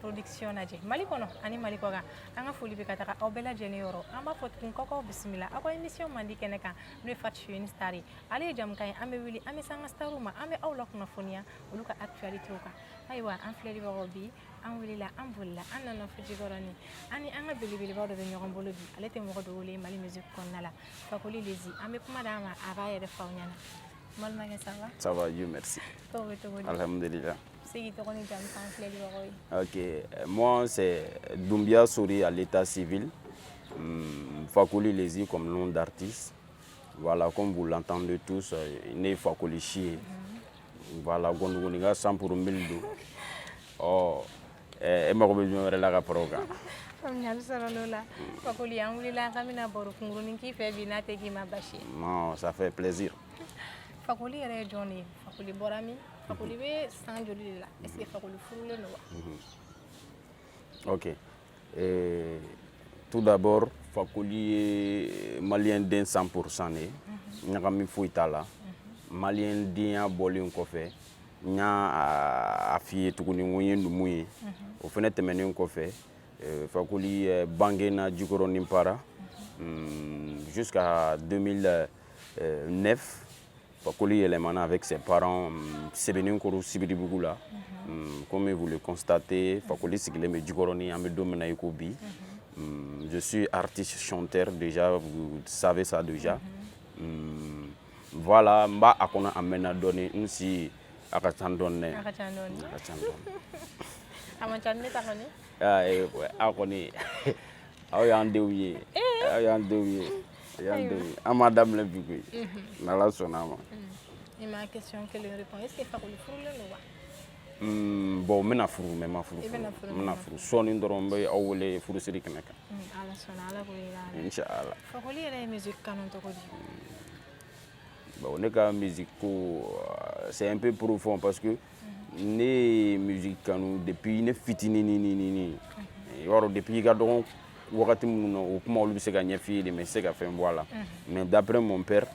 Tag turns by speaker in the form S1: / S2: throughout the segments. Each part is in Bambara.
S1: Production lajɛ Mali kɔnɔ ani Mali kɔkan. An ka foli bɛ ka taga aw bɛɛ lajɛlen yɔrɔ. An b'a fɔ tugun k'aw bisimila aw ka émission mandi kɛnɛ kan, n'o ye Fatu une star ye. Ale ye jamukan ye, an bɛ wuli, an bɛ se an ka starw ma, an bɛ aw la kunnafoniya olu ka actualité kan. Ayiwa, an filɛlibagaw, bi an wulila, an bolila, an nana fo Jikɔrɔni. An ni an ka belebeleba dɔ bɛ ɲɔgɔn bolo bi. Ale tɛ mɔgɔ dogolen ye Mali musique kɔnɔna la, Fakoli Lezi. An bɛ kuma d'a ma, a b'a yɛrɛ fɔ aw ɲɛna. Balimakɛ, ça va?
S2: Ça va, Dieu merci.
S1: Tɔw bɛ cogo di?
S2: Alhamdulillah.
S1: Se k'i tɔgɔ ni jamu fɔ an filɛlibagaw ye.
S2: Ok, moi c'est Doumbia Souri à l'état civil, Fakoli Lezi comme nom d'artiste. Voilà, comme vous l'entendez tous, ne ye Fakoli si ye. Voilà, Gondogoni ka 100 pour 1000 don. Ɔ, e mago bɛ jumɛn wɛrɛ la ka fara o kan?
S1: Faamuyali sɔrɔ l'o la. Fakoli, an wulila k'an bɛna baro kunkurunin k'i fɛ bi, n'a tɛ k'i ma basi ye.
S2: Non, ça fait plaisir.
S1: Fakoli yɛrɛ ye jɔn de ye? Fakoli bɔra min? Fakoli bɛ san joli de la? Est ce que Fakoli furulen don wa?
S2: Ok. Tout d'abord, Fakoli ye malien den 100% de ye. Ɲagami foyi t'a la. Malien denya bɔlen kɔfɛ, n y'a a f'i ye tuguni ko n ye numu ye. O fɛnɛ tɛmɛnen kɔfɛ, Fakoli bangena Jikɔrɔni Para. Jusqu'à 2009, Fakoli yɛlɛmana avec ses parents Sebeninkoro Sibiribugu la. Comme vous le constatez, Fakoli sigilen bɛ Jikɔrɔni an bɛ don min na i ko bi. Je suis artiste chanteur déjà, vous savez ça déjà. Voilà, n b'a a kɔnɔ a mɛnna dɔɔni, n si a ka ca dɔɔni dɛ.
S1: A ka ca dɔɔni.
S2: A ka ca dɔɔni.
S1: A man ca ni ne ta kɔni.
S2: Ah, aw kɔni, aw y'an denw ye. Aw y'an denw ye. Aw y'an denw ye. An m'a daminɛ bi koyi. N'Ala sɔnna a ma.
S1: I ma question kelen répond. Est ce que Fakoli furulen don wa?
S2: Bon, n bɛna furu mais n ma furu
S1: I bɛna
S2: fɔlɔ.
S1: furu.
S2: N bɛna furu sɔɔni dɔrɔn, n bɛ aw wele furusiri kɛnɛ kan.
S1: Ala sɔnna, Ala k'o yira an na.
S2: Inchallah.
S1: Fakoli yɛrɛ ye musique kanu cogo di?
S2: Bon, ne ka musique ko, c'est un peu profond parce que ne ye musique kanu depuis ne fitinininin. I b'a dɔn, depuis i ka dɔgɔn wagati minnu na, o kuma olu bɛ se ka ɲɛf'i ye de, mais i tɛ se ka fɛn bɔ a la. Mais d'après mon père,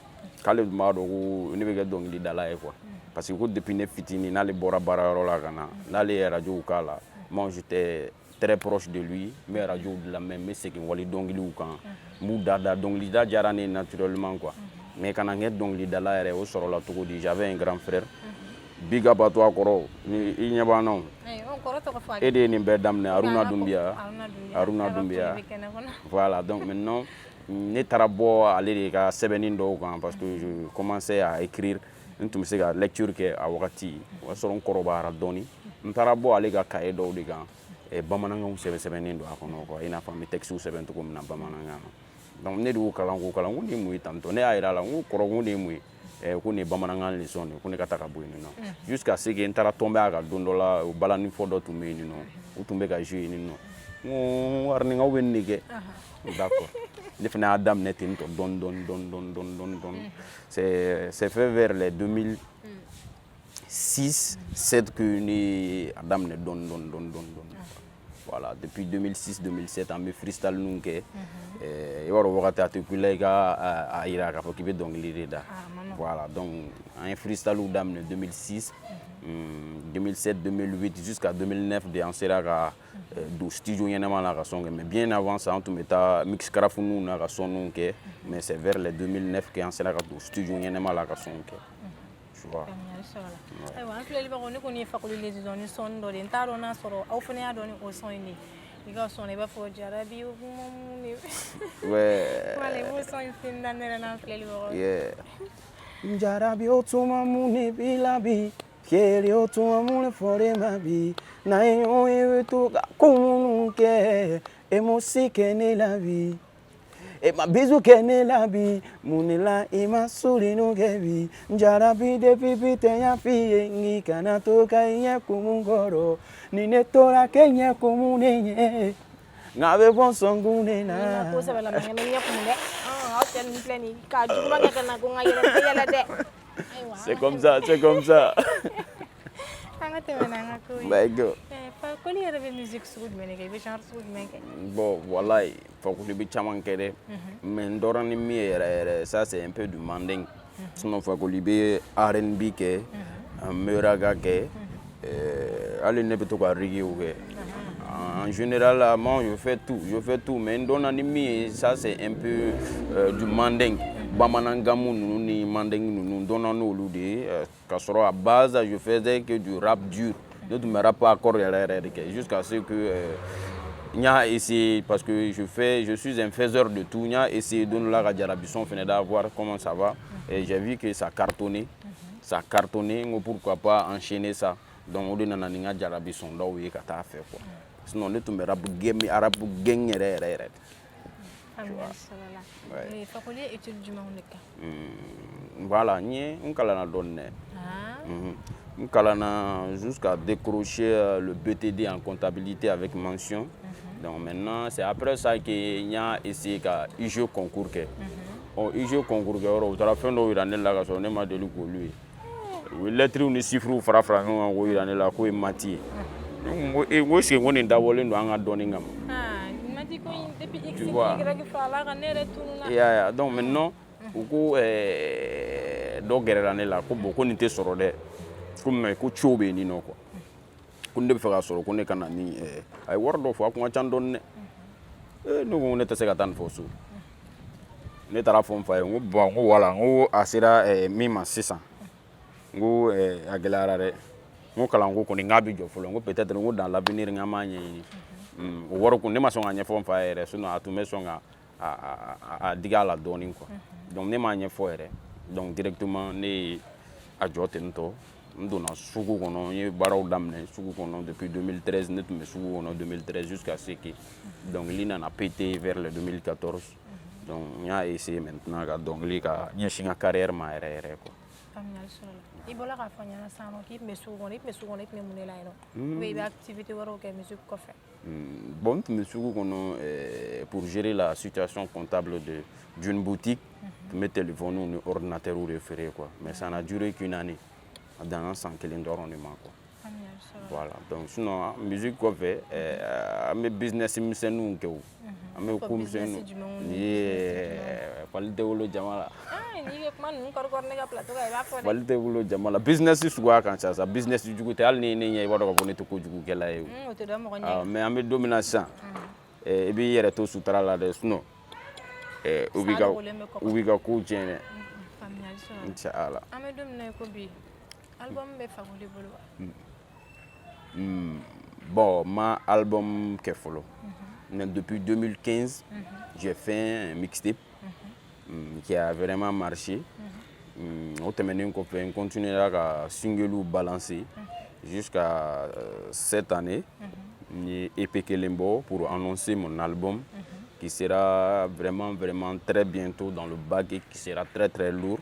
S2: k'ale tun b'a dɔn ko ne bɛ kɛ dɔnkilidala ye quoi. Parce que ko depuis ne fitinin, n'ale bɔra baarayɔrɔ la ka na, n'ale ye radio k'a la, moi j'étais très proche de lui, n bɛ radio lamɛn, n bɛ segin wali dɔnkiliw kan, n b'u da da. Dɔnkilida diyara ne ye naturellement quoi. Mais ka na kɛ dɔnkilidala yɛrɛ, o sɔrɔla cogo di? J'avais un grand frère, big up à toi kɔrɔ, ni i ɲɛ b'an na o.
S1: Ayi, o kɔrɔ tɔgɔ fɔ a.
S2: E de ye nin bɛɛ daminɛ, Haruna Dunbiya.
S1: Haruna Dunbiya.
S2: Haruna
S1: A ka
S2: Dunbiya.
S1: foli bɛ kɛnɛ kɔnɔ.
S2: Voilà, donc maintenant ne taara bɔ ale de ka sɛbɛnni dɔw kan parce que je commençais à écrire. N tun bɛ se ka lecture kɛ a wagati, o y'a sɔrɔ n kɔrɔbayara dɔɔni. N taara bɔ ale ka cahier dɔw de kan, bamanankanw sɛbɛn sɛbɛnnen don a kɔnɔ quoi, i n'a fɔ an bɛ texte sɛbɛn cogo min na bamanankan na. Donc ne de y'o kalan k'o kalan, ko nin ye mun ye tantɔ? Ne y'a yira a la n ko kɔrɔ, ko nin ye mun ye? Ko nin ye bamanankan leçon de ye, ko ne ka taa ka bɔ yen nɔ, jusqu'à ce que n taara tomber a kan don dɔ la. O balani fɔ dɔ tun bɛ yen nɔ, u tun bɛ ka jouer yen nɔ. N ko Harinikaw bɛ nin de kɛ. D'accord, ne fana y'a daminɛ ten tɔ dɔɔni dɔɔni dɔɔni dɔɔni dɔɔni dɔɔni dɔɔni. C'est fait vers les 2006 7 que ne ye a daminɛ dɔɔni dɔɔni dɔɔni dɔɔni dɔɔni. Voilà, depuis 2006 2007, an bɛ freestyle ninnu kɛ. I b'a dɔn, wagati a tɛ ku i la i ka a yira k'a fɔ k'i bɛ dɔnkili de da.
S1: A ma nɔgɔn.
S2: Voilà, donc an ye freestyle daminɛ 2006, 2007, 2008, jusqu'à 2009 de an sera ka don studio ɲɛnama na ka son kɛ. Mais bien avant ça, an tun bɛ taa mixcraft ninnu na ka son ninnu kɛ, mais c'est vers les 2009 que an sera ka don studio ɲɛnama la ka son kɛ, tu vois.
S1: Faamuyali sɔrɔla. Ayiwa, an filɛlibagaw, ne kɔni ye Fakoli Lezi dɔn ni son dɔ de ye. N t'a dɔn n'a sɔrɔ aw fana y'a dɔn ni o son in de ye. I ka son na, i b'a fɔ jarabi o kuma mun de. Wala, i b'o son in fitinin da ne yɛrɛ n'an filɛlibagaw ye.
S2: Yeah. Jarabi o tuma mun de b'i la bi? Kere o tuma mun de fɔra e ma bi? N'an ye ɲɔgɔn ye, i bɛ to ka ko minnu kɛ, e m'o si kɛ ne la bi. E ma bisou kɛ ne la bi, mun de la i ma sourire kɛ bi? Jarabi, depuis bi tɛ n y'a f'i ye, n k'i kana to ka i ɲɛ kumu kɔrɔ. Ni ne tora k'e ɲɛ kumu ne ɲɛ, nka bɛ bɔ sɔnkun de
S1: Ni ma
S2: na.
S1: ko sɛbɛlama kɛ, n bɛ ɲɛ kumu dɛ. Aw cɛ ninnu filɛ nin ye ka juguman kɛ ka na ko n ka yɛlɛ, n tɛ yɛlɛ dɛ. Ayiwa.
S2: C'est comme ça, c'est comme ça.
S1: An ka tɛmɛ n'an ka ko ye.
S2: My God.
S1: Fakoli yɛrɛ bɛ musique sugu jumɛn de kɛ? I bɛ genre sugu jumɛn kɛ?
S2: Bon, wallahi, Fakoli bɛ caman kɛ dɛ. Mais n dɔra ni min ye yɛrɛ yɛrɛ, ça c'est un peu du manding. Sinon Fakoli bɛ R&B kɛ, an bɛ raga kɛ, hali ne bɛ to ka reggae kɛ. En général, moi, je fais tout, je fais tout. Mais n dɔnna ni min ye, ça c'est un peu du mandeng. Bamanan gamu ninnu ni mandeng ninnu, n dɔnna n'olu de ye. K'a sɔrɔ à base, je faisais que du rap dur. Ne tun bɛ rap accord yɛrɛ yɛrɛ de kɛ jusqu'à ce que n y'a essayé, parce que je suis un faiseur de tout. N y'a essayé don dɔ la ka jarabi son fɛnɛ da, voir comment ça va. Et j'ai vu que ça cartonnait. Ça cartonnait, n ko pourquoi pas enchaîner ça. Donc o de nana ni n ka jarabi son daw ye ka taa fɛ quoi. Sinon ne tun bɛ rap game, rap gang yɛrɛ yɛrɛ yɛrɛ de.
S1: Faamuyali sɔrɔla.
S2: Ouais.
S1: Fakoli ye étude jumɛnw de kɛ?
S2: Voilà, n ye n kalanna dɔɔni dɛ. N kalanna jusqu'à décrocher le BTD en comptabilité avec mention. Donc maintenant, c'est après ça que n y'a essayé ka IGE concours kɛ. Ɔ, IGE concours kɛ yɔrɔ, u taara fɛn dɔw yira ne la ka sɔrɔ ne ma deli k'olu ye. U ye lettres ni chiffres fara fara ɲɔgɔn kan k'o yira ne la k'o ye maths ye. Ne ko e, n ko est ce que n ko nin dabɔlen don an ka dɔnni kama?
S1: Ah, maths ko in, depuis x
S2: Tu vois.
S1: Y farala kan, ne yɛrɛ tununa.
S2: I y'a ye, donc maintenant u ko dɔ gɛrɛla ne la ko bon, ko nin tɛ sɔrɔ dɛ, ko mais ko ciw bɛ yen nɔ quoi, ko ne bɛ fɛ ka sɔrɔ, ko ne ka na ni a ye wari dɔ fɔ, a kun ka ca dɔɔni dɛ. Ee, ne ko ne tɛ se ka taa nin fɔ so. Ne taara fɔ n fa ye, n ko bon, n ko wala, n ko a sera min ma sisan, n ko a gɛlɛyara dɛ, n ko kalanko kɔni n k'a bɛ jɔ fɔlɔ, n ko peut-être, n ko dans l'avenir n k'an b'a ɲɛɲini. O wari kun ne ma sɔn ka ɲɛfɔ n fa ye yɛrɛ, sinon a tun bɛ sɔn ka a digi a la dɔɔni quoi. Donc ne m'a ɲɛfɔ yɛrɛ. Donc directement ne ye a jɔ ten tɔ, n donna sugu kɔnɔ, n ye baaraw daminɛ sugu kɔnɔ depuis 2013. Ne tun bɛ sugu kɔnɔ 2013 jusqu'à ce que dɔnkili nana péter vers le 2014. Donc n y'a essayé maintenant ka dɔnkili ka ɲɛsin n ka carrière ma yɛrɛ yɛrɛ quoi.
S1: Faamuyali sɔrɔla. I bɔra k'a fɔ n ɲɛna sisan nɔ k'i tun bɛ sugu kɔnɔ. I tun bɛ sugu kɔnɔ, i tun bɛ mun de la yen nɔ? Ou bien i bɛ activité wɛrɛw kɛ musique kɔfɛ?
S2: Bon, n tun bɛ sugu kɔnɔ pour gérer la situation comptable de d'une boutique. N tun bɛ téléphone ni ordinateur de feere quoi, mais ça n'a duré qu'une année. A danna san kelen dɔrɔn de ma quoi.
S1: Faamuyali sɔrɔla.
S2: Voilà, donc sinon musique kɔfɛ, an bɛ business misɛnninw kɛ o, an bɛ
S1: Fɔ
S2: ko
S1: business
S2: misɛnninw.
S1: jumɛnw ni business
S2: Ye fali tɛ wolo jama la.
S1: Ah, n'i bɛ kuma ninnu kɔri kɔri ne ka plateau kan, i b'a fɔ dɛ.
S2: Fali tɛ wolo jama la. Business suguya kan ca sa, business jugu tɛ. Hali ni ne ɲɛ, i b'a dɔn k'a fɔ ne tɛ kojugukɛla ye o.
S1: O tɛ dɔn mɔgɔ
S2: Ah,
S1: ɲɛ.
S2: mais an bɛ don min na sisan, i b'i yɛrɛ to sutura la dɛ, sinon u b'i
S1: Sa
S2: ka
S1: dogolen bɛ kɔgɔ.
S2: u b'i ka kow tiɲɛ dɛ.
S1: Faamuyali sɔrɔla.
S2: Inchallah.
S1: An bɛ don min na i ko bi, album bɛ Fakoli bolo wa?
S2: Bon, ma album kɛ fɔlɔ. Mais depuis 2015, j'ai fait un mixtape qui a vraiment marché. O tɛmɛnen kɔfɛ, n continuera ka single balancer jusqu'à cette année. N ye EP kelen bɔ pour annoncer mon album qui sera vraiment vraiment très bientôt dans le bac et qui sera très très lourd.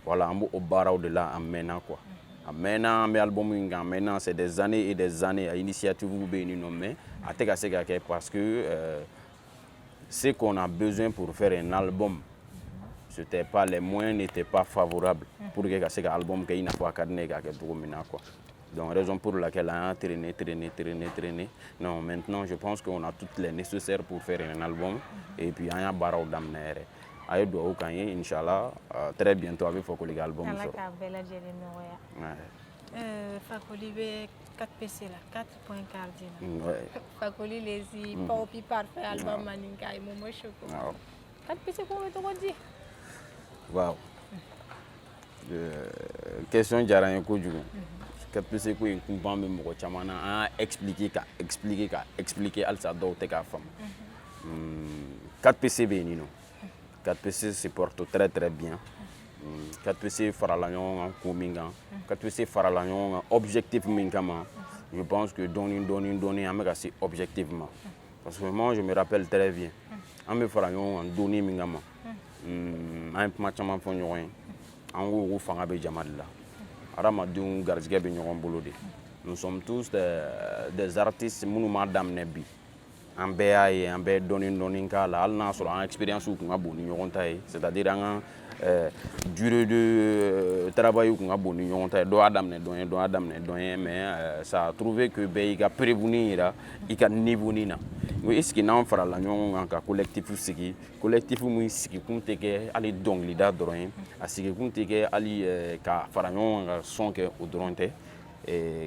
S2: Voilà, an b'o o baaraw de la a mɛnna quoi. A mɛnna an bɛ album in kan, a mɛnna, c'est des années et des années, a initiative bɛ yen nɔ, mais a tɛ ka se ka kɛ parce que ce qu'on a besoin pour faire un album, c'était pas, les moyens n'étaient pas favorables pour que ka se ka album kɛ i n'a fɔ a ka di ne ye k'a kɛ cogo min na quoi. Donc raison pour laquelle an y'a traîné, traîné, traîné, traîné. Non, maintenant je pense qu'on a toutes les nécessaires pour faire un album et puis an y'a baaraw daminɛ yɛrɛ. A ye dugawu k'an ye, inchallah, très bientôt a bɛ Fakoli ka album
S1: Ala
S2: sɔrɔ.
S1: k'a bɛɛ lajɛlen nɔgɔya.
S2: Ouais.
S1: Fakoli bɛ 4 PC la, 4 points cardinaux. Fakoli Lezi, Papi Parfait, Alba Maninka et Momo Choco.
S2: Awɔ.
S1: 4 PC ko bɛ cogo di?
S2: Waaw. Question diyara n ye kojugu. 4PC ko in kunpan bɛ mɔgɔ caman na. An y'a expliquer ka expliquer ka expliquer, halisa dɔw tɛ k'a faamu. 4PC bɛ yen nɔ. 4PC se porte très très bien. 4PC farala ɲɔgɔn kan ko min kan, 4PC farala ɲɔgɔn kan objectif min kama, je pense que dɔɔni dɔɔni dɔɔni an bɛ ka se objectif ma. Parce que moi, je me rappelle très bien, an bɛ fara ɲɔgɔn kan donni min kama, an ye kuma caman fɔ ɲɔgɔn ye. An ko ko fanga bɛ jama de la, hadamadenw garijɛgɛ bɛ ɲɔgɔn bolo de. Nous sommes tous des artistes minnu m'a daminɛ bi. An bɛɛ y'a ye, an bɛɛ ye dɔɔni dɔɔni k'a la, hali n'a sɔrɔ an expérience kun ka bon ni ɲɔgɔn ta ye, c'est à dire an ka durée de travail kun ka bon ni ɲɔgɔn ta ye. Dɔ y'a daminɛ dɔn ye, dɔ y'a daminɛ dɔn ye, mais ça a trouvé que bɛɛ y'i ka preuve yira i ka niveau ni na. N ko est ce que n'an farala ɲɔgɔn kan ka collectif sigi, collectif min sigikun tɛ kɛ hali dɔnkilida dɔrɔn ye, a sigikun tɛ kɛ hali ka fara ɲɔgɔn kan ka son kɛ, o dɔrɔn tɛ.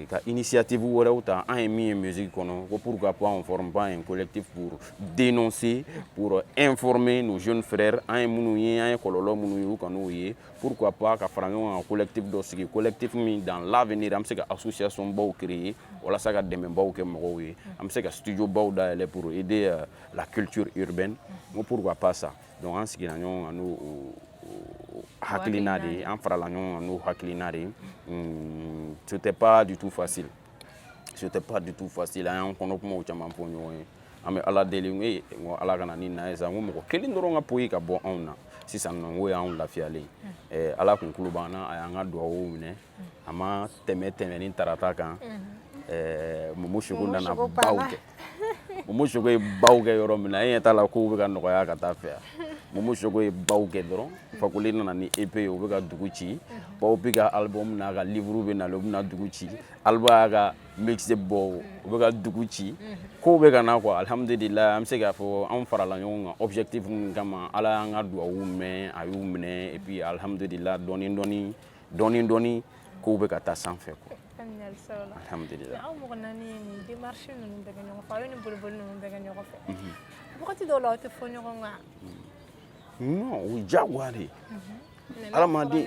S2: Ka initiative wɛrɛw ta. An ye min ye musique kɔnɔ, ko pourquoi pas on forme pas un collectif pour dénoncer, pour informer nos jeunes frères? An ye minnu ye, an ye kɔlɔlɔ minnu ye, u kan'o ye. Pourquoi pas ka fara ɲɔgɔn kan, collectif dɔ sigi, collectif min dans l'avenir an bɛ se ka association baw créer walasa ka dɛmɛbaw kɛ mɔgɔw ye, an bɛ se ka studio baw dayɛlɛ pour aider la culture urbaine. N ko pourquoi pas ça? Donc an sigira ɲɔgɔn kan n'o hakilina de ye, an farala ɲɔgɔn kan n'o hakilina de ye. C'était pas du tout facile, c'était pas du tout facile. An y'an kɔnɔ kumaw caman fɔ ɲɔgɔn ye. An bɛ Ala deli, n ko Ala kana ni na ye sa, n ko mɔgɔ kelen dɔrɔn ka poyi ka bɔ anw na sisan nɔ, n ko y'anw lafiyalen ye. Ala kun tulo b'an na, a y'an ka duwawu minɛ. A ma tɛmɛ tɛmɛ ni tarata kan. Momo Sogo nana baw kɛ. Momo Sogo ye baw kɛ yɔrɔ min na, e ɲɛ t'a la kow bɛ ka nɔgɔya ka taa fɛ yan. Momo Sogo ye baw kɛ dɔrɔn, Fakoli nana ni EP ye, o bɛ ka dugu ci. Papi ka album n'a ka livre bɛ nalen, o bɛna dugu ci. Alba y'a ka mixtape bɔ, o bɛ ka dugu ci. Kow bɛ ka na quoi, alhamdulillah. An bɛ se k'a fɔ anw farala ɲɔgɔn kan objectif min kama, Ala y'an ka duwawu mɛn, a y'u minɛ. Et puis alhamdulillah, dɔɔni dɔɔni dɔɔni dɔɔni, kow bɛ ka taa sanfɛ quoi, alhamdulillah.
S1: Aw mɔgɔ naani ye nin démarche ninnu bɛɛ kɛ ɲɔgɔn fɛ, aw ye nin boliboli ninnu bɛɛ kɛ ɲɔgɔn fɛ. Wagati dɔw la, aw tɛ fɔ ɲɔgɔn kan?
S2: Non, o ye diyagoya de ye. Adamaden,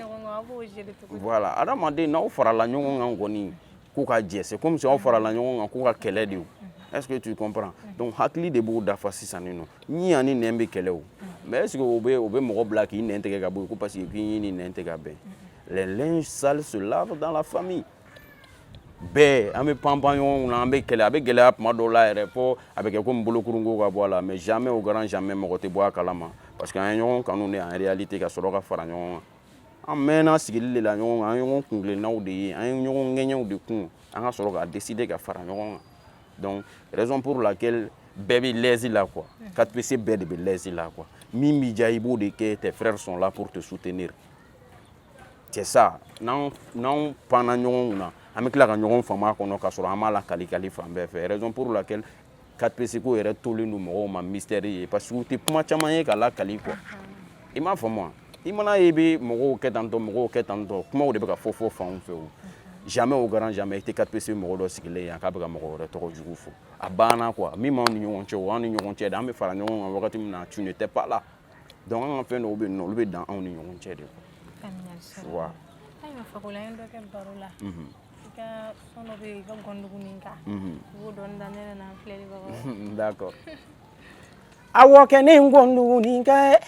S2: voilà, adamaden n'aw farala ɲɔgɔn kan kɔni ko ka jɛ, c'est comme si aw farala ɲɔgɔn kan ko ka kɛlɛ de o. Est-ce que tu comprends? Donc hakili de b'o dafa sisan nin nɔ. Ɲi ani nɛn bɛ kɛlɛ o, mais est-ce que o bɛ mɔgɔ bila k'i nɛn tigɛ ka bɔ yen ko parce que k'i ɲi ni nɛn tɛ ka bɛn? Les linges sales se lavent dans la famille. Bɛɛ an bɛ pan pan ɲɔgɔn kunna, an bɛ kɛlɛ, a bɛ gɛlɛya tuma dɔw la yɛrɛ, fo a bɛ kɛ komi bolokurunko ka bɔ a la, mais jamais, au grand jamais, mɔgɔ tɛ bɔ a kalama, parce que an ye ɲɔgɔn kanu de en réalité ka sɔrɔ ka fara ɲɔgɔn kan. An mɛnna sigili de la ɲɔgɔn kan, an ye ɲɔgɔn kunkilennaw de ye, an ye ɲɔgɔn ŋɛɲɛw de kun, an ka sɔrɔ ka décider ka fara ɲɔgɔn kan. Donc raison pour laquelle bɛɛ bɛ l'aise la quoi, 4PC bɛɛ de bɛ l'aise la quoi. Min b'i diya, i b'o de kɛ, tes frères sont là pour te soutenir, c'est ça. N'anw panna ɲɔgɔn kunna, an bɛ tila ka ɲɔgɔn faamu a kɔnɔ, ka sɔrɔ an b'a la kali fan bɛɛ fɛ. Raison pour laquelle 4PC ko yɛrɛ tolen don mɔgɔw ma mystère ye, parce que u tɛ kuma caman ye ka lakali quoi. I m'a faamu wa? I mana ye i bɛ mɔgɔw kɛ tan tɔ, mɔgɔw kɛ tan tɔ, kumaw de bɛ ka fɔ fɔ fanw fɛ o. Jamais, au grand jamais, i tɛ 4PC mɔgɔ dɔ sigilen yan k'a bɛ ka mɔgɔ wɛrɛ tɔgɔ jugu fɔ. A banna quoi. Min b'anw ni ɲɔgɔn cɛ, o y'an ni ɲɔgɔn cɛ de. An bɛ fara ɲɔgɔn kan wagati min na, tu n'étais pas là. Donc an ka fɛn dɔw bɛ yen nɔ, olu bɛ dan anw ni ɲɔgɔn cɛ de quoi, wa.
S1: Ayiwa Fakola, an ye dɔ kɛ baro la. I ka son dɔ bɛ yen, i ka gɔndugunin kan, i b'o dɔɔni da ne yɛrɛ n'an filɛlibagaw.
S2: D'accord. Awɔ, kɛ ne gɔndugunin kɛ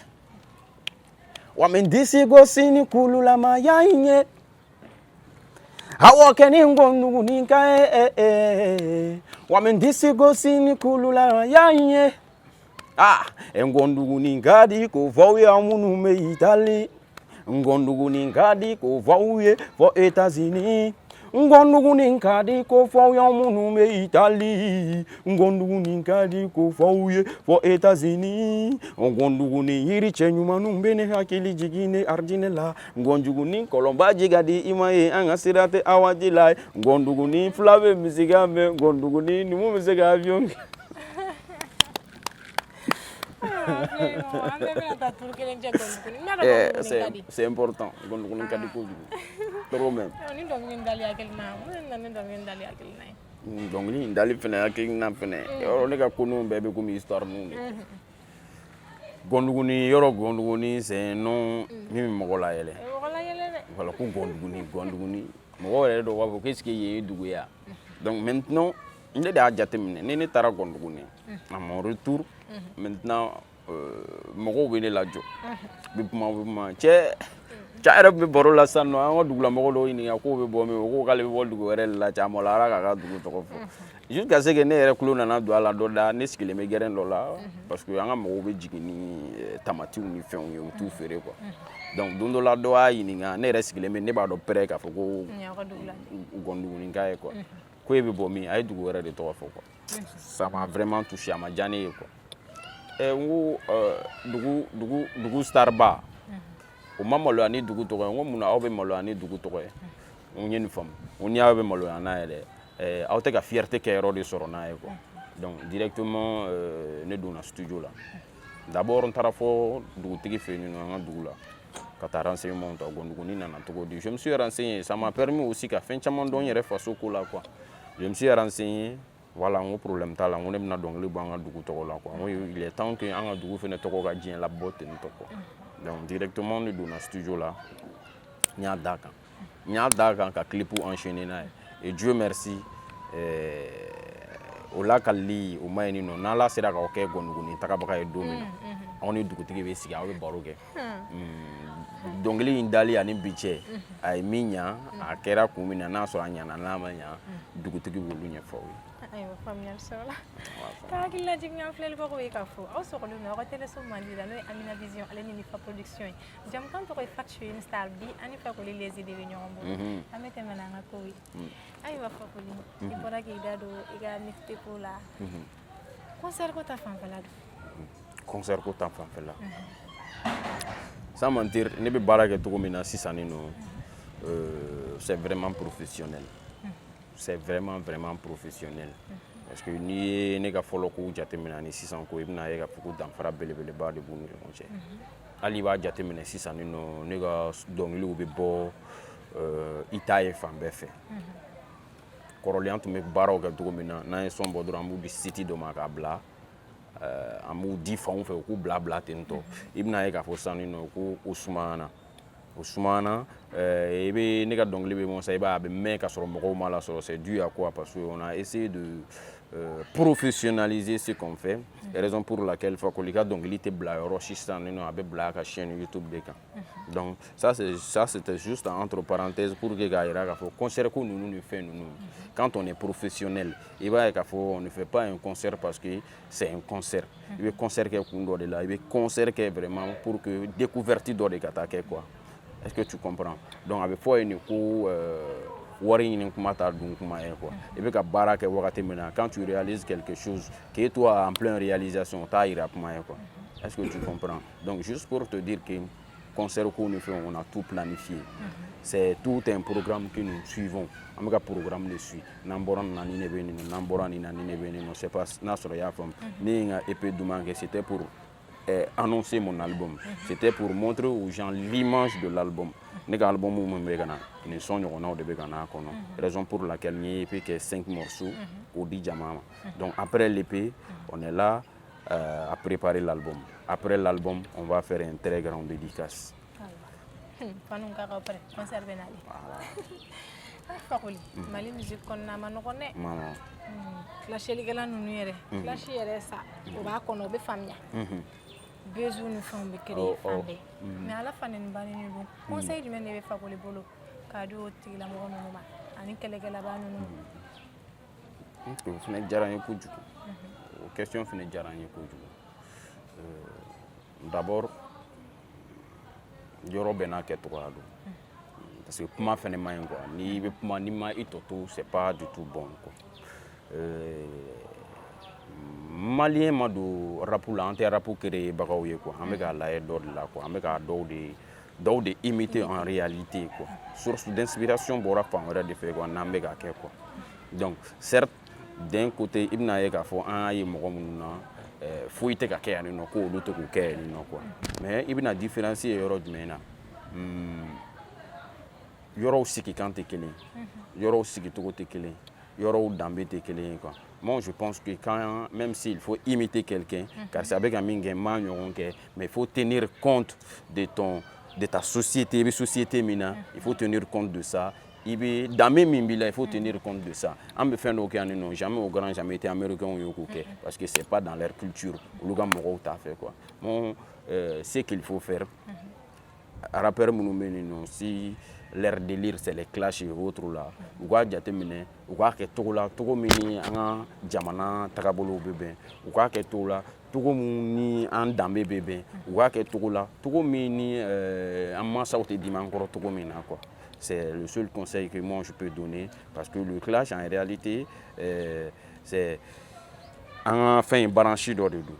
S2: wa min disi gosi ni kululamaya in ye. Awɔ, kɛ ni gɔndugunin kɛ wa min disi gosi ni kululamaya in ye. Ah, ngɔndugunin ka di k'o fɔ aw ye, aw minnu bɛ Itali. Ngɔndugunin ka di k'o fɔ aw ye fɔ États-Unis. Ngɔndugunin ka di k'o fɔ aw ye, aw minnu bɛ Itali. Ngɔndugunin ka di k'o fɔ aw ye fɔ États-Unis. Ngɔndugunin yiri cɛ ɲumanninw bɛ ne hakili jigin ne arijinɛ la. Ngɔnjugunin kɔlɔnbaji ka di i ma ye, an ka sira tɛ awaji la. Ngɔndugunin fila bɛ misikan mɛn. Ngɔndugunin numu bɛ se ka avion.
S1: An bɛɛ bɛna taa turu kelen cɛ gɔndugunin. N b'a dɔn gɔndugunin ka di.
S2: C'est important, ngɔndugunin ka di kojugu, trop même.
S1: Ni dɔnkili in dali hakilina, mun de nana ni dɔnkili in dali hakilina ye?
S2: Dɔnkili in dali fɛnɛ hakilina fɛnɛ yɔrɔ, ne ka ko ninnu bɛɛ bɛ komi histoire ninnu de. Gɔnduguni yɔrɔ, gɔnduguni c'est un nom min bɛ mɔgɔ layɛlɛ.
S1: Mɔgɔ layɛlɛ dɛ.
S2: Voilà, ko gɔnduguni, gɔnduguni, mɔgɔw yɛrɛ dɔw b'a fɔ qu'est-ce que yen ye dugu ye wa? Donc maintenant ne de y'a jateminɛ, ni ne taara Gɔnduguni, à mon retour maintenant, mɔgɔw bɛ ne lajɔ, u bɛ kuma, u bɛ kuma. Cɛ cɛ yɛrɛ tun bɛ baro la sisan nɔ, an ka dugulamɔgɔ dɔw ɲininka k'o bɛ bɔ min, o ko k'ale bɛ bɔ dugu wɛrɛ de la. Cɛ a maloyara k'a ka dugu tɔgɔ fɔ, jusqu'à ce que ne yɛrɛ tulo nana don a la dɔ da. Ne sigilen bɛ gɛrɛn dɔ la, parce que an ka mɔgɔw bɛ jigin ni tamatiw ni fɛnw ye, u t'u feere quoi. Donc don dɔ la, dɔ y'a ɲininka, ne yɛrɛ sigilen bɛ, ne b'a dɔn pɛrɛ k'a fɔ ko Gɔnduguninka ye quoi, ko e bɛ bɔ min? A ye dugu wɛrɛ de tɔgɔ fɔ quoi. Ça m'a vraiment touché, a ma diya ne ye quoi. N ko dugu star ba, o ma maloya ni dugu tɔgɔ ye. N ko munna aw bɛ maloya ni dugu tɔgɔ ye? N ye nin faamu, n ko n'i y'aw bɛ maloya n'a ye dɛ, aw tɛ ka fierté kɛ yɔrɔ de sɔrɔ n'a ye quoi. Donc directement ne donna studio la. D'abord n taara fɔ dugutigi fɛ yen nɔ, an ka dugu la, ka Ka taa renseignement ta, Gonduguni nana cogo di? Je me suis renseigné, ça m'a permis aussi ka fɛn caman dɔn n yɛrɛ faso ko la, quoi. Je me suis renseigné, voilà. N ko problème t'a la, n ko ne bɛna dɔnkili bɔ an ka dugu tɔgɔ la, quoi. N ko il est temps que an ka dugu fɛnɛ tɔgɔ ka diɲɛ labɔ ten tɔ, quoi. Donc directement ne donna studio la, n y'a d'a kan, n y'a d'a kan ka clip enchaîner n'a ye. Et Dieu merci, o lakalili o ma ɲi nɔ. N'Ala sera k'aw kɛ Gɔnduguni tagabaga ye don min na, aw ni dugutigi bɛ sigi, aw bɛ baro kɛ. Dɔnkili in dali ani bi cɛ, a ye min ɲa, a kɛra kun min na, n'a sɔrɔ a ɲana, n'a ma ɲa, dugutigi b'olu ɲɛfɔ aw ye.
S1: Ayiwa, faamuyali sɔrɔla. Ka hakili lajigin an filɛlibagaw ye k'a fɔ aw sɔgɔlen don aw ka teleso mandi la, n'o ye Amina Vision ale ni Nifa Production ye. Jamukan tɔgɔ ye Fatou Une Star. Bi ani Fakoli Lezi de bɛ ɲɔgɔn bolo. An bɛ tɛmɛ n'an ka kow ye. Ayiwa Fakoli, i bɔra k'i da don i ka mixtape la. Concert ko ta fanfɛla don?
S2: Concert ko ta fanfɛla, sans mentir, ne bɛ baara kɛ cogo min na sisan nin nɔ, c'est vraiment professionnel, c'est vraiment vraiment professionnel, parce que n'i ye ne ka fɔlɔ kow jateminɛ ani sisan ko, i bɛna ye k'a fɔ ko danfara belebeleba de b'u ni ɲɔgɔn cɛ. Hali i b'a jateminɛ sisan nin nɔ, ne ka dɔnkiliw bɛ bɔ, i t'a ye fan bɛɛ fɛ. Kɔrɔlen, an tun bɛ baaraw kɛ cogo min na, n'an ye son bɔ dɔrɔn, an b'u di site dɔ ma k'a bila, an b'u di fanw fɛ u k'u bila bila ten tɔ. I bɛna ye k'a fɔ sisan nin nɔ ko o sumayana, o sumayana. I bɛ ne ka dɔnkili bɛ bɔ sisan, i b'a ye a bɛ mɛn ka sɔrɔ mɔgɔw m'a lasɔrɔ. C'est dû à quoi? Parce que on a essayé de professionnaliser ce qu'on fait, raison pour laquelle Fakoli ka dɔnkili tɛ bila yɔrɔ sisan nin nɔ, a bɛ bila a ka chaîne YouTube de kan. Donc ça, c'est ça, c'était juste entre parenthèses pour que k'a yira k'a fɔ concert ko ninnu ni fɛn ninnu, quand on est professionnel, i b'a ye k'a fɔ on ne fait pas un concert parce que c'est un concert. I bɛ concert kɛ kun dɔ de la, i bɛ concert kɛ vraiment pour que découverte dɔ de ka taa kɛ, quoi. Est-ce que tu comprends? Donc a bɛ fɔ yen de ko wari ɲini kuma t'a dun kuma ye, quoi. I bɛ ka baara kɛ wagati min na, quand tu réalises quelque chose, que toi en pleine réalisation, o t'a yira kuma ye, quoi. Est-ce que tu comprends? Donc juste pour te dire que concert ko ni fɛnw, on a tout planifié, c'est tout un programme que nous suivons. An bɛ ka programme de suit. N'an bɔra nin na, nin de bɛ nin nɔ, n'an bɔra nin na, nin de bɛ nin nɔ. C'est pas n'a sɔrɔ i y'a faamu. Ne ye n ka EP duman kɛ, c'était pour annoncer mon album, c'était pour montrer aux gens l'image de l'album. Ne ka album min bɛ ka na nin, son ɲɔgɔnnaw de bɛ ka n'a kɔnɔ, raison pour laquelle n ye EP kɛ cinq morceaux k'o di jama ma. Donc après l'EP, on est là à préparer l'album. Après l'album, on va faire un très grand dédicace.
S1: Fanu ka ka prêt, concert bɛ nalen. Fakoli, Mali musique kɔnɔna ma nɔgɔn dɛ.
S2: Ma.
S1: Clashelikɛla ninnu yɛrɛ, clash yɛrɛ sa, o b'a kɔnɔ, o bɛ faamuya. Buzz ni fɛnw bɛ créer fan bɛɛ, mais ala fa ni ba ni dun, conseil jumɛn de bɛ Fakoli bolo k'a di o tigilamɔgɔ ninnu ma ani kɛlɛkɛlaba ninnu?
S2: O fana diyara n ye kojugu, o question fana diyara n ye kojugu. D'abord, yɔrɔ bɛɛ n'a kɛcogoya don, parce que kuma fɛnɛ man ɲi, quoi. N'i bɛ kuma, n'i ma i tɔ to, c'est pas du tout bon, quoi. Malien ma don rap la, an tɛ rap créer bagaw ye, quoi. An bɛ k'a lajɛ dɔ de la, quoi. An bɛ k'a dɔw de imiter en réalité, quoi. Source d'inspiration bɔra fan wɛrɛ de fɛ, quoi, n'an bɛ k'a kɛ, quoi. Donc certes, d'un côté, i bɛna ye k'a fɔ an y'a ye mɔgɔ minnu na, foyi tɛ ka kɛ yan nɔ, ko olu tɛ k'o kɛ yan nɔ, quoi. Mais i bɛna différence ye yɔrɔ jumɛn na? Yɔrɔw sigikan tɛ kelen, yɔrɔw sigicogo tɛ kelen, yɔrɔw danbe tɛ kelen ye, quoi. Moi, je pense que quand même s'il faut imiter quelqu'un, karisa bɛ ka min kɛ, n m'a ɲɔgɔn kɛ, mais il faut tenir compte de ta société. I bɛ société min na, il faut tenir compte de ça. I bɛ danbe min b'i la, il faut tenir compte de ça. An bɛ fɛn dɔw kɛ yan nɔ, jamais au grand jamais tɛ américains ye k'o kɛ, parce que c'est pas dans leur culture, olu ka mɔgɔw t'a fɛ, quoi. Bon, ce qu'il faut faire, rappeurs minnu bɛ yen nɔ, si leur délire c'est les clashs et autres là, u k'a jateminɛ, u k'a kɛ cogo la, cogo min ni an ka jamana tagabolow bɛ bɛn, u k'a kɛ cogo la, cogo min ni an danbe bɛ bɛn, u k'a kɛ cogo la, cogo min ni an mansaw tɛ dimi an kɔrɔ cogo min na, quoi. C'est le seul conseil que moi je peux donner, parce que le clash, en réalité, c'est an ka fɛn branche dɔ de don.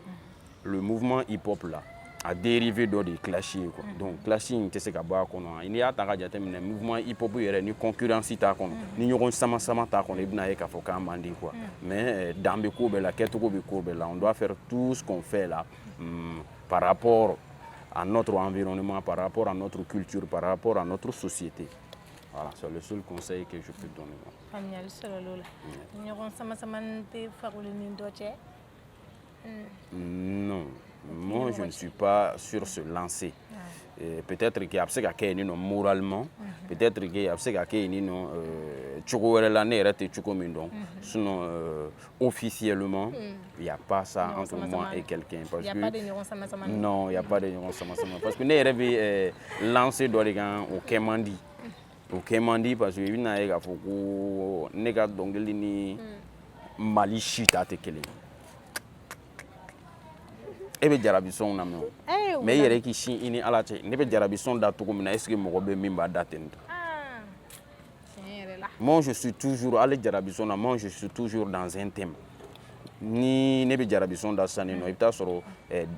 S2: Le mouvement hip hop là a dérivé dɔ de ye clash ye, quoi. Donc clash in tɛ se ka bɔ a kɔnɔ. N'i y'a ta ka jateminɛ, mouvement hip hop yɛrɛ, ni concurrence t'a kɔnɔ, ni ɲɔgɔn sama sama t'a kɔnɔ, i bɛna ye k'a fɔ k'a man di, quoi. Mais dan bɛ ko bɛɛ la, kɛcogo bɛ ko bɛɛ la. On doit faire tout ce qu'on fait là, par rapport à notre environnement, par rapport à notre culture, par rapport à notre société. Voilà, c'est le seul conseil que je peux donner.
S1: Faamuyali sɔrɔ l'o la. Ɲɔgɔn sama sama tɛ Fakoli ni dɔ cɛ?
S2: Non, moi je ne suis pas sur ce lancer. Peut-être que a bɛ se ka kɛ yen nɔ moralement, peut-être que a bɛ se ka kɛ yen nɔ cogo wɛrɛ la, ne yɛrɛ tɛ cogo min dɔn. Sinon officiellement, il y a pas ça entre moi et quelqu'un
S1: parce que il y a pas de ɲɔgɔn sama sama.
S2: Non, il y a pas de ɲɔgɔn sama sama parce que ne yɛrɛ bɛ lancer dɔ de kan, o kɛ man di. O kɛ man di parce que i bɛna ye k'a fɔ ko ne ka dɔnkili ni Mali si ta tɛ kelen ye. E bɛ jarabi sɔnw lamɛn o, mais i yɛrɛ k'i sin i ni Ala cɛ, ne bɛ jarabi sɔn da cogo min na, est ce que mɔgɔ bɛ min b'a da ten tɔ? Moi je suis toujours, hali jarabi sɔn na, moi je suis toujours dans un thème. Ni ne bɛ jarabi sɔn da sisan nɔ, i bɛ taa sɔrɔ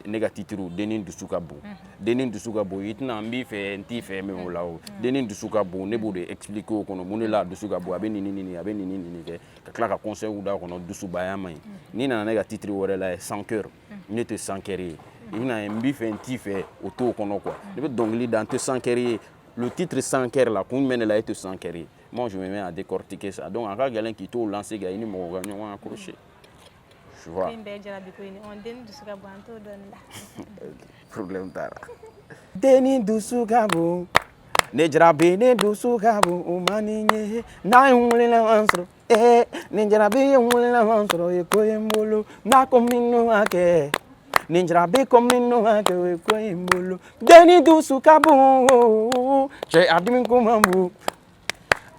S2: ne ka titre, denni dusu ka bon, denni dusu ka bon, i tɛna n b'i fɛ n t'i fɛ mais o la o denni dusu ka bon, ne b'o de expliquer o kɔnɔ, mun de la a dusu ka bon, a bɛ nin nin nin, a bɛ nin nin nin kɛ, ka tila ka conseil d'a kɔnɔ, dusubaya man ɲi. N'i nana ne ka titre wɛrɛ la, sans cœur, ne tɛ sans cœur ye, i bɛna ye n b'i fɛ n t'i fɛ, o t'o kɔnɔ quoi. Ne bɛ dɔnkili da, n tɛ sans cœur ye. Le titre sans cœur la, kun jumɛn de la e tɛ sans cœur ye? Moi je me mets à décortiquer ça. Donc a ka gɛlɛn k'i t'o lancer ka i ni mɔgɔ ka ɲɔgɔn accrocher. Tu vois.
S1: Ko in bɛɛ jarabi ko in ɔ, denni dusu ka bon, an t'o dɔn la.
S2: Problème t'a la. Denni dusu ka bon, ne jarabi ne dusu ka bon, o man di n ye. N'a ye n wele an sɔrɔ, ee ne jarabi ye n wele an sɔrɔ, o ye ko ye n bolo. N'a ko minnu ka kɛ, ne jarabi ko minnu ka kɛ, o ye ko ye n bolo. Denni dusu ka bon, cɛ a dimi ko man bon.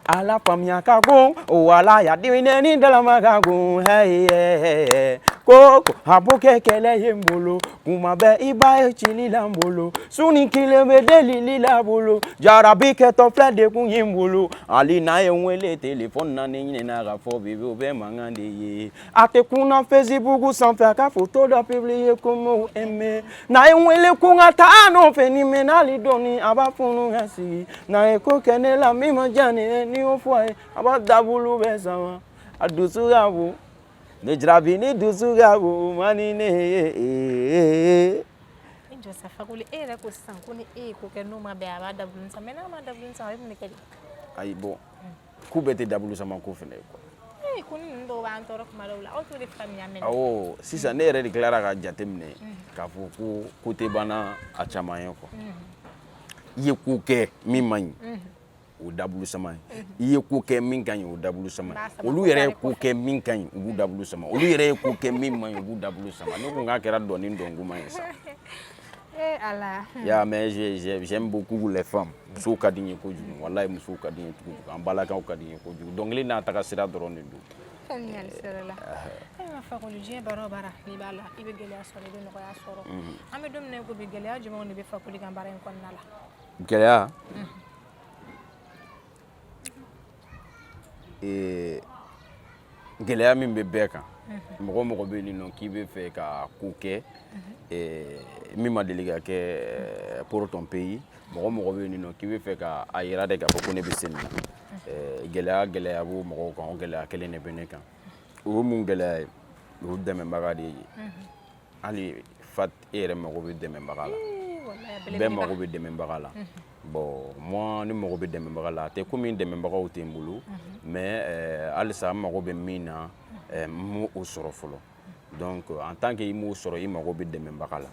S2: Ala faamuya ka bon, wala ya dimi ni dalama ka bon, hey, ko ko a b'o kɛ kɛlɛ ye n bolo. Kuma bɛɛ i b'a ye cili la n bolo, su ni tile bɛ delili la bolo, jarabi kɛtɔ filɛ dekun ye n bolo. Hali n'a ye n wele telefɔni na, ne ɲinɛna k'a fɔ bébé, o bɛ mankan de ye. A tɛ kunna Facebook sanfɛ, a ka photo dɔ publier ko m'o aimé. N'a ye n wele ko n ka taa nɔfɛ, ni mɛnna hali dɔɔni, a b'a funu ka sigi. N'a ye ko kɛ ne la min ma diya ne ye, n'i y'o fɔ a ye, a b'a dabulu bɛɛ sama. A dusu ka bon, ne jarabi ni dusu ka bon, o man di ne ye.
S1: I jɔ sa Fakoli, e yɛrɛ ko sisan ko ni e ye ko kɛ n'o ma bɛn, a b'a dabulu san, mais n'a ma dabulu san, a bɛ mun de kɛ de?
S2: Ayi, bon, ko bɛɛ tɛ dabulu sama ko fɛnɛ ye quoi.
S1: Ee, ko ni ninnu dɔw b'an tɔɔrɔ kuma dɔw la, aw t'o de faamuya mɛnɛ.
S2: Awɔ, sisan ne yɛrɛ de tilara ka jate minɛ k'a fɔ ko ko tɛ banna a caman ye quoi. I ye ko kɛ min man ɲi, o dabulu sama ye. I ye ko kɛ min ka ɲi, o dabulu sama ye. Olu yɛrɛ ye ko kɛ min ka ɲi, u b'u dabulu sama. Olu yɛrɛ ye ko kɛ min man ɲi, u b'u dabulu sama. Ne ko k'a kɛra dɔnni dɔnkuma ye sa.
S1: Eh Ala.
S2: Ya, mais j'aime beaucoup les femmes. Musow ka di n ye kojugu, walayi, musow ka di n ye kojugu, an balakaw ka di n ye kojugu. Dɔnkili n'a taga sira dɔrɔn de don.
S1: Faamuyali sɔrɔ la. Ayiwa Fakoli, diɲɛ baara o baara n'i b'a la, i bɛ gɛlɛya sɔrɔ, i bɛ nɔgɔya sɔrɔ. An bɛ don min na i ko bi, gɛlɛya jumɛnw de bɛ Fakoli kan baara in kɔnɔna la?
S2: Gɛlɛya, gɛlɛya min bɛ bɛɛ kan, mɔgɔ o mɔgɔ bɛ yen nɔ k'i bɛ fɛ ka ko kɛ min ma deli ka kɛ pour ton pays, mɔgɔ o mɔgɔ bɛ yen nɔ k'i bɛ fɛ ka a yira de k'a fɔ ko ne bɛ se nin na, gɛlɛya b'o mɔgɔw kan, o gɛlɛya kelen de bɛ ne kan. O ye mun gɛlɛya ye? O ye dɛmɛbaga de ye. Hali fa e yɛrɛ mago bɛ dɛmɛbaga la, bɛɛ mago bɛ dɛmɛbaga la. Bon, moi ne mago bɛ dɛmɛbaga la, a tɛ komi dɛmɛbagaw tɛ n bolo, mais halisa n mago bɛ min na, n m'o sɔrɔ fɔlɔ. Donc en tant que i m'o sɔrɔ, i mago bɛ dɛmɛbaga la.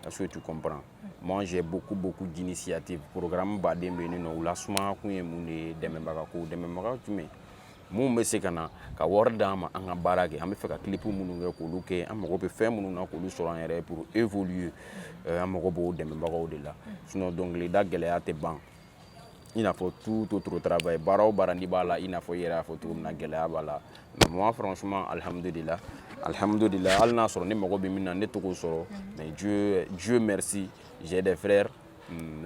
S2: Est-ce que tu comprends? Moi j'ai beaucoup beaucoup d'initiatives, programme baden bɛ yen nɔ, u lasumaya kun ye mun de ye? Dɛmɛbaga ko, dɛmɛbaga jumɛn? Mun bɛ se ka na ka wari d'an ma an ka baara kɛ, an bɛ fɛ ka clip minnu kɛ k'olu kɛ, an mago bɛ fɛn minnu na k'olu sɔrɔ an yɛrɛ pour évoluer, an mago b'o dɛmɛbagaw de la. Sinon dɔnkilida gɛlɛya tɛ ban, i n'a fɔ tout autre travail, baara o baara n'i b'a la, i n'a fɔ i yɛrɛ y'a fɔ cogo min na, gɛlɛya b'a la. Mais moi franchement, alhamdulillah, alhamdulillah, hali n'a sɔrɔ ne mago bɛ min na, ne t'o sɔrɔ, mais Dieu, Dieu merci, j'ai des frères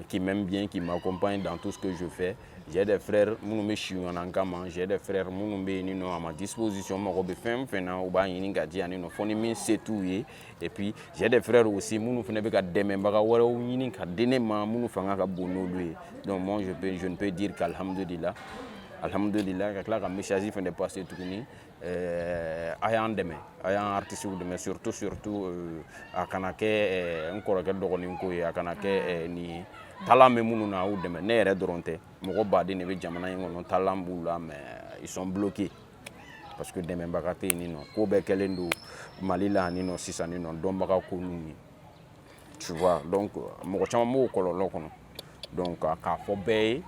S2: qui m'aiment bien, qui m'accompagnent dans tout ce que je fais. J'ai des frères minnu bɛ si ɲɔgɔn kama, j'ai des frères minnu bɛ yen nɔ à ma disposition, mago bɛ fɛn fɛn na, u b'a ɲini ka di yan nɔ fo ni min se t'u ye. Et puis j'ai des frères aussi minnu fana bɛ ka dɛmɛbaga wɛrɛw ɲini ka di ne ma, minnu fanga ka bon n'olu ye. Donc moi je ne peux dire qu'alhamdulillah, alhamdulillah, ka tila ka message fana passer tuguni. A y'an dɛmɛ, a y'an artistes dɛmɛ, surtout surtout a kana kɛ n kɔrɔkɛ dɔgɔnin ko ye, a kana kɛ nin ye. Talent bɛ minnu na, a y'u dɛmɛ. Ne yɛrɛ dɔrɔn tɛ, mɔgɔ baden de bɛ jamana in kɔnɔ, talent b'u la, mais ils sont bloqués parce que dɛmɛbaga tɛ yen nɔ. Ko bɛɛ kɛlen don Mali la ani nɔ sisan nin nɔ, dɔnbaga ko ninnu ye, tu vois. Donc mɔgɔ caman b'o kɔlɔlɔ kɔnɔ. Donc k'a fɔ bɛɛ ye,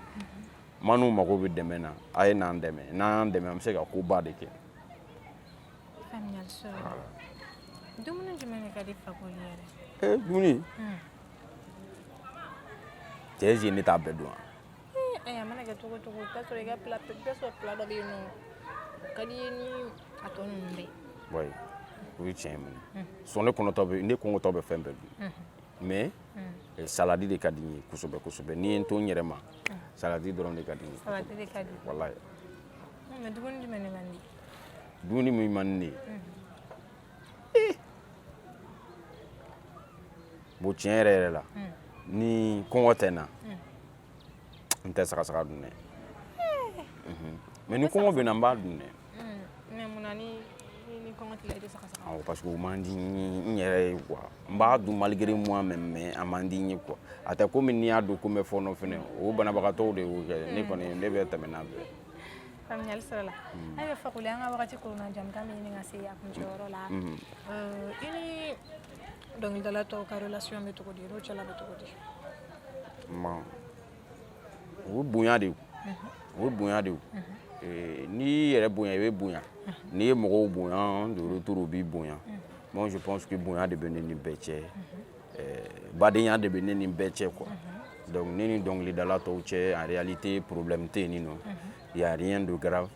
S2: minnu mago bɛ dɛmɛ na, a ye n'an dɛmɛ. N'an y'an dɛmɛ, an bɛ se ka koba de kɛ.
S1: Faamuyali sɔrɔ. Dumuni jumɛn de ka di Fakoli yɛrɛ?
S2: Eh, dumuni cɛ, est-ce que ne t'a bɛɛ dun wa?
S1: Ayi, a mana kɛ cogo o cogo, i bɛ taa sɔrɔ i ka plat, i bɛ taa sɔrɔ plat dɔ bɛ yen nɔ, o ka di i ye ni a tɔ ninnu bɛɛ.
S2: Oui, o ye tiɲɛ ye minɛ. Sɔn ne kɔnɔtɔ bɛ, ne kɔngɔtɔ bɛ fɛn bɛɛ dun, mais salade de ka di n ye kosɛbɛ kosɛbɛ. N'i ye n to n yɛrɛ ma, salade dɔrɔn de ka di n ye.
S1: Salade de ka di.
S2: Walayi.
S1: Mais dumuni jumɛn de man di?
S2: Dumuni min man di ne ye, bon, tiɲɛ yɛrɛ yɛrɛ la, ni kɔngɔ tɛ n na, n tɛ sagasaga dun dɛ. Mais ni kɔngɔ bɛ n na, n b'a dun dɛ.
S1: Mais munna ni kɔngɔ t'i la, i tɛ sagasaga?
S2: Awɔ, parce que o man di n yɛrɛ ye quoi. N b'a dun malgré moi même, mais a man di n ye quoi. A tɛ komi n'i y'a dun ko n bɛ fɔɔnɔ fɛnɛ. O banabagatɔw de y'o kɛ. Ne kɔni, ne bɛ tɛmɛ n'a bɛɛ.
S1: Faamuyali sɔrɔ la. Ayiwa Fakoli, an ka wagati koronna, jamukan bɛ ɲini ka se a kuncɛyɔrɔ la. I ni dɔnkilidala tɔw ka relation bɛ cogo di? N'o cɛla bɛ cogo di?
S2: Bon, o ye bonya de ye, o ye bonya de ye. N'i y'i yɛrɛ bonya, i bɛ bonya. N'i ye mɔgɔw bonya, de retour u b'i bonya. Moi, je pense que bonya de bɛ ne ni bɛɛ cɛ, badenya de bɛ ne ni bɛɛ cɛ quoi. Donc ne ni dɔnkilidala tɔw cɛ, en réalité, problème tɛ yen nɔ, il y a rien de grave.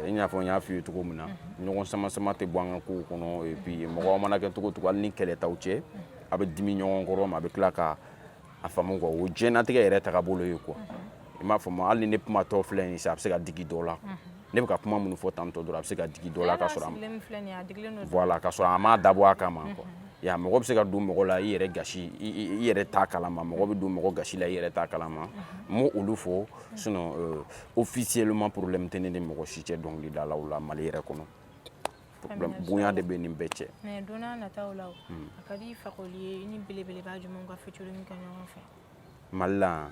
S2: I n'a fɔ n y'a f'i ye cogo min na, ɲɔgɔn sama sama tɛ bɔ an ka kow kɔnɔ. Et puis mɔgɔw mana kɛ cogo o cogo, hali ni kɛlɛ t'aw cɛ, a bɛ dimi ɲɔgɔn kɔrɔ, mais a bɛ tila ka a faamu quoi. O ye diɲɛlatigɛ yɛrɛ tagabolo ye quoi, i m'a faamu? Hali ni ne kumatɔ filɛ nin ye sisan, a bɛ se ka digi dɔ la. Ne bɛ ka kuma minnu fɔ tantɔ dɔrɔn, a bɛ se ka digi dɔ la ka sɔrɔ a
S1: sigilen min filɛ nin ye, a digilen don.
S2: Voilà, ka sɔrɔ a m'a dabɔ a kama quoi. Ya mɔgɔ bɛ se ka don mɔgɔ la i yɛrɛ gasi, i yɛrɛ t'a kalama. Mɔgɔ bɛ don mɔgɔ gasi la, i yɛrɛ t'a kalama. N m'o olu fɔ. Sinon officiellement, problème tɛ ne ni mɔgɔ si cɛ dɔnkilidalaw la Mali yɛrɛ kɔnɔ. Problème, bonya de bɛ nin bɛɛ cɛ.
S1: Mais don n'a nataw la, o a ka di Fakoli ye, i ni belebeleba jumɛnw ka featuring kɛ ɲɔgɔn fɛ?
S2: Mali la,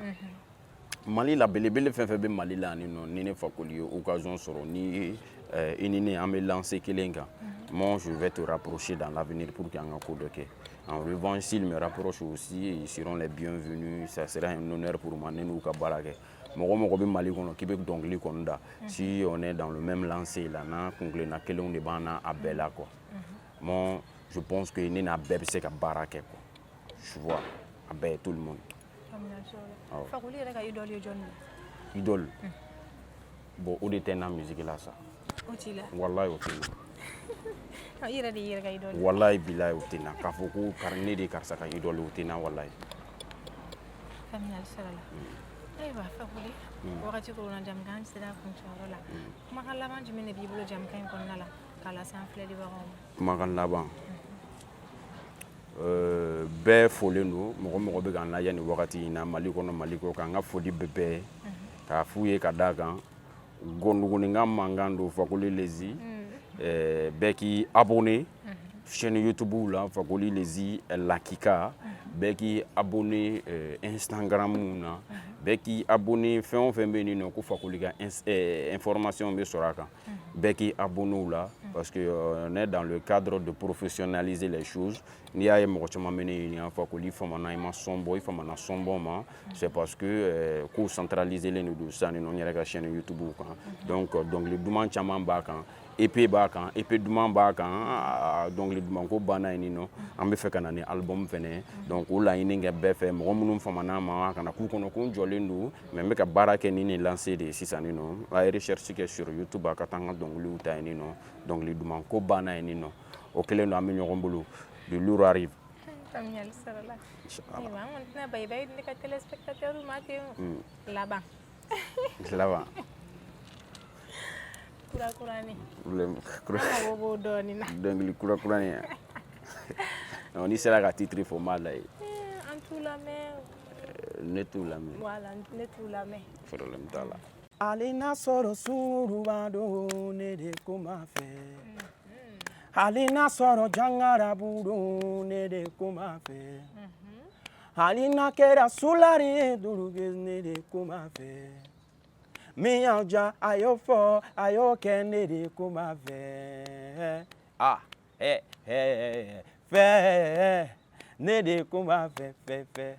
S2: Mali la, belebele fɛn fɛn bɛ Mali la ani nɔ, ni ne Fakoli ye occasion sɔrɔ, ni i ni ne an bɛ lancer kelen kan, moi je vais te rapprocher dans l'avenir pour que an ka ko dɔ kɛ. En revanche, s'ils me rapprochent aussi, ils seront les bienvenus, ça sera un honneur pour moi ne n'u ka baara kɛ. Mɔgɔ o mɔgɔ bɛ Mali kɔnɔ k'i bɛ dɔnkili kɔni da, si on est dans le même lancer là, n'an kuntilenna kelenw de b'an na a bɛɛ la quoi. Moi je pense que ne n'a bɛɛ bɛ se ka baara kɛ quoi, tu vois, a bɛɛ, tout le monde.
S1: Faamuyali sɔrɔ la. Fakoli yɛrɛ ka idole ye jɔnni ye?
S2: Idole, bon, o de tɛ n na musique la sa.
S1: O t'i la?
S2: Wallahi, o tɛ n na.
S1: I yɛrɛ de y'i yɛrɛ ka idole ye?
S2: Wallahi bilahi, o tɛ n na. K'a fɔ ko ne de ye karisa ka idole, o tɛ n na wallahi.
S1: Faamuyali sɔrɔ la. Ayiwa Fakoli, wagati koronna, jamukan sera a kuncɛyɔrɔ la. Kumakan laban jumɛn de b'i bolo jamukan in kɔnɔna la k'a lase an filɛlibagaw ma?
S2: Kumakan laban, bɛɛ folen don. Mɔgɔ mɔgɔ bɛ k'an lajɛ nin wagati in na, Mali kɔnɔ, Mali kɔ kan, n ka foli bɛ bɛɛ ye k'a f'u ye ka d'a kan gɔnduguninka mankan don. Fakoli Lezi, bɛɛ k'i abonné chaîne YouTube la, Fakoli Lezi Lakika. Bɛɛ k'i abonné Instagram na, bɛɛ k'i abonné fɛn o fɛn bɛ yen nɔ ko Fakoli ka information bɛ sɔrɔ a kan, bɛɛ k'i abonné o la, parce que on est dans le cadre de professionnaliser les choses. N'i y'a ye mɔgɔ caman bɛ ne ɲininka: Fakoli famana, i ma son bɔ, i famana son bɔ ma, c'est parce que ko centralisé len de don sisan nin nɔ, n yɛrɛ ka chaîne YouTube kan. Donc dɔnkili duman caman b'a kan, EP b'a kan, EP duman b'a kan, dɔnkili duman ko banna yen nɔ. An bɛ fɛ ka na ni album fɛnɛ. Donc o laɲini kɛ bɛɛ fɛ, mɔgɔ minnu famana ma, a kana k'u kɔnɔ ko n jɔlen don, mais n bɛ ka baara kɛ ni nin lancé de ye sisan nin nɔ. A ye recherche kɛ sur YouTube, a ka taa n ka dɔnkiliw ta yen nɔ. Dɔnkili duman ko banna yen nɔ, o kɛlen don, an bɛ ɲɔgɔn bolo, le lourd arrive.
S1: Faamuyali sɔrɔla. Ayiwa, an kɔni tɛna bayi ne ka téléspectateur ma ten o laban.
S2: Laban.
S1: Kura kurani.
S2: Problème.
S1: An mago b'o dɔɔnin na.
S2: Dɔnkili kura kurani ya, non, n'i sera ka titre fɔ, n b'a lajɛ.
S1: An t'u lamɛn.
S2: Ne t'u lamɛn.
S1: Voilà, ne t'u lamɛn.
S2: Problème t'a la.
S3: Hali n'a sɔrɔ sunguruba don, ne de kun b'a fɛ. Hali n'a sɔrɔ jangarabu don, ne de kun b'a fɛ. Hali n'a kɛra sulari ye duruke, ne de kun b'a fɛ. Min y'aw ja, a y'o fɔ, a y'o kɛ, ne de kun b'a fɛ. Ah, ɛ ɛ fɛ, ne de kun b'a fɛ, fɛ fɛ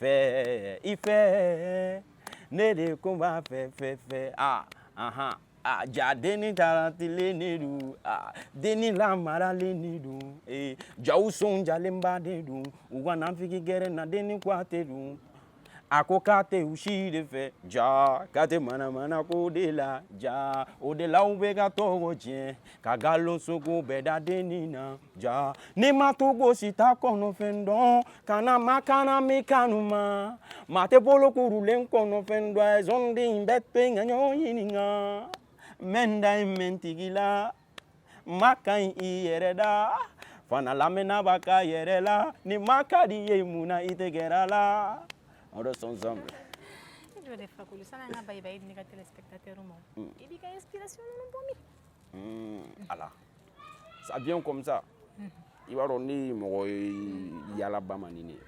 S3: fɛ, i fɛ, ne de kun b'a fɛ, fɛ fɛ. Ah, ahan, ah, ja denni taaratilen de don. Ah, denni lamaralen de don. Eh, jaw sɔn jalenba de don. U ka nafigi gɛrɛ na, denni ko a tɛ dun. A ko k'a tɛ u si de fɛ. Ja k'a tɛ manamana ko de la. Ja o de la, u bɛ ka tɔgɔ tiɲɛ ka nkalon sogo bɛɛ da denni na. Ja ni ma to gosi t'a kɔnɔ fɛn dɔn, kana ma kana mi kanu ma maa tɛ bolo kurulen kɔnɔ fɛn dɔn. A ye zɔnden bɛɛ to yen ka ɲɔgɔn ɲininka. Mɛ da ye mɛ tigi la, ma ka ɲi i yɛrɛ da fana lamɛnna b'a ka yɛrɛ la. Ni ma ka di ye, mun na i tɛ gɛrɛ a la? On reste ensemble.
S1: I jɔ de Fakoli, sani an ka bayi bayi di ne ka téléspectateur ma, i b'i ka inspiration ninnu bɔ min?
S2: Ala, ça vient comme ça. I b'a dɔn, ne ye mɔgɔ ye yalaba man di ne ye.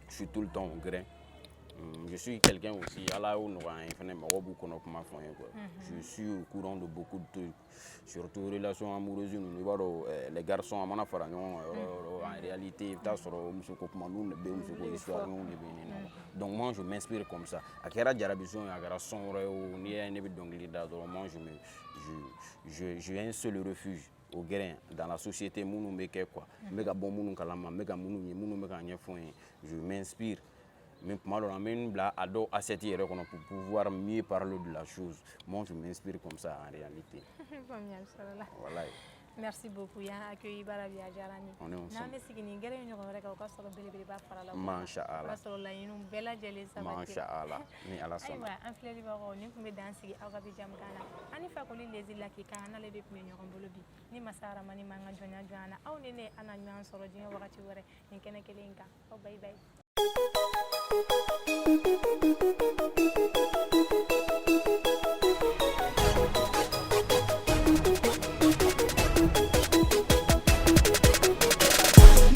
S2: Je suis tout le temps au grain. Je suis quelqu'un aussi, Ala y'o nɔgɔya an ye fɛnɛ, mɔgɔw b'u kɔnɔ kuma fɔ n ye quoi. Je suis au courant de beaucoup de trucs, surtout relations amoureuses ninnu. I b'a dɔn, les garçons, a mana fara ɲɔgɔn kan yɔrɔ o yɔrɔ, en réalité, i bɛ taa sɔrɔ musoko kumaninw de bɛ yen, musoko histoire de bɛ yen nɔ. Donc moi, je m'inspire comme ça. A kɛra jarabi son ye, a kɛra son wɛrɛ ye o, n'i y'a ye ne bɛ dɔnkili da dɔrɔn, moi, je me je je j'ai un seul refuge au grain dans la société, minnu bɛ kɛ quoi. N bɛ ka bɔ minnu kalama, n bɛ ka minnu ye, minnu bɛ ka ɲɛfɔ n ye, je m'inspire. Mais tuma dɔ la, n bɛ n bila a dɔw assiette yɛrɛ kɔnɔ pour pouvoir mieux parler de la chose. Moi, je m'inspire comme ça en réalité.
S1: Faamuyali sɔrɔla.
S2: Voilà.
S1: Merci beaucoup, y'an accueilli bara bi, a diyara n ye.
S2: On est ensemble.
S1: N'an bɛ sigi nin gɛrɛ in ɲɔgɔn wɛrɛ kan, o ka sɔrɔ belebeleba farala o kan.
S2: Masha
S1: O
S2: Allah.
S1: ka sɔrɔ laɲiniw bɛɛ lajɛlen sabatira.
S2: Masha Allah, ni Ala sɔnna.
S1: Ayiwa, an filɛlibagaw, nin tun bɛ dan sigi aw ka bi jamukan na. An ni Fakoli Lezi Lakika, an n'ale de tun bɛ ɲɔgɔn bolo bi. Ni masa Aramani m'an ka jɔnya jɔ an na, aw ni ne, an na ɲɔgɔn sɔrɔ diɲɛ wagati wɛrɛ nin kɛnɛ kelen in kan. Aw bayi bayi.